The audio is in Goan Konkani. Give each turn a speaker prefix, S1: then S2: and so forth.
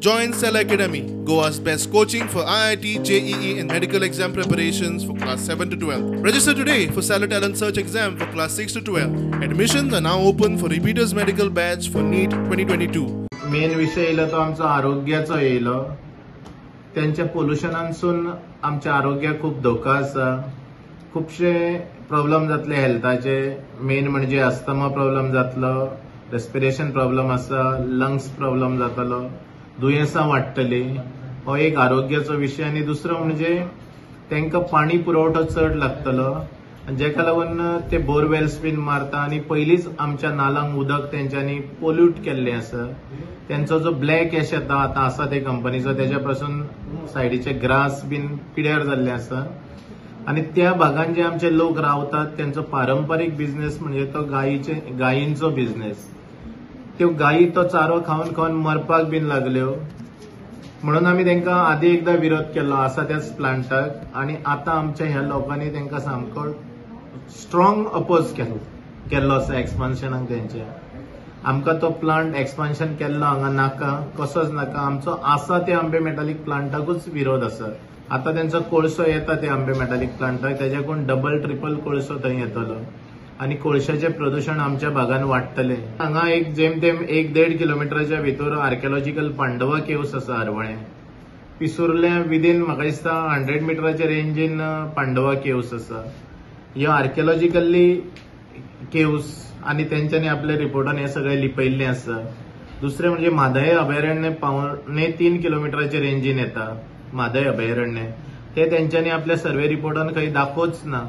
S1: Join Cell Academy, Goa's best coaching for IIT, JEE and medical exam preparations for class 7 to 12. Register today for Cellar Talent Search exam for class 6 to 12. Admissions are now open for repeaters medical batch for NEET 2022.
S2: Main विषय येयलो तो आमचो आरोग्याचो येयलो. तेंच्या पोल्युशनानसून आमच्या आरोग्याक खूब धोका आसा. खुबशे प्रॉब्लम जातले हेल्थाचे. मेन म्हणजे अस्थमा प्रॉब्लम जातलो, रेस्पिरेशन प्रॉब्लम आसा, लंग्स प्रॉब्लम जातलो, दुयेंसां वाडटली. हो एक आरोग्याचो विशय. आनी दुसरो म्हणजे तांकां पाणी पुरवठो चड लागतलो, जेका लागून ते बोरवेल्स बीन मारता आनी पयलींच आमच्या नालांक उदक तेंच्यांनी पोल्यूट केल्लें आसा. तेंचो जो ब्लॅक एश येता आतां आसा ते कंपनीचो, तेज्या पासून सायडीचे ग्रास बीन पिड्यार जाल्ले आसा. आनी त्या भागान जे आमचे लोक रावतात तेंचो पारंपारीक बिजनेस म्हणजे तो गायींचो बिजनेस. त्यो गायी तो चारो खावन खावन मरपाक बीन लागल्यो, म्हणून आमी तांकां आदी एकदां विरोध केल्लो आसा त्याच प्लांटाक. आनी आतां आमच्या ह्या लोकांनी तांकां सामको स्ट्रॉंग अपोज केल्लो आसा एक्सपान्शनाक तेंच्या. आमकां तो प्लांट एक्सपान्शन केल्लो हांगा नाका, कसोच नाका. आमचो आसा त्या आंबे मेटालीक प्लांटाकूच विरोध आसा. आतां तेंचो कोळसो येता त्या आंबे मेटालीक प्लांटाक, तेज्याकून डबल ट्रिपल कोळसो थंय येतलो आनी कोळशाचें प्रदुशण आमच्या भागान वाडटलें. हांगा एक जेमतेम 1-1.5 किलोमिटराच्या भितर आर्किओलॉजिकल पांडवा केव्स आसा हरवळें. पिसुर्ल्या विदीन म्हाका दिसता 100 मिटराच्या रेंजीन पांडवा केव्स आसा. ह्यो आर्किओलॉजिकली केव्स आनी तेंच्यांनी आपल्या रिपोर्टान हें सगळें लिपयल्लें आसा. दुसरें म्हणजे म्हादय अभयारण्य 2.75 किलोमिटराच्या रेंजीन येता. म्हादय अभयारण्य ते तेंच्यांनी आपल्या सर्वे रिपोर्टान खंय दाखोवच ना.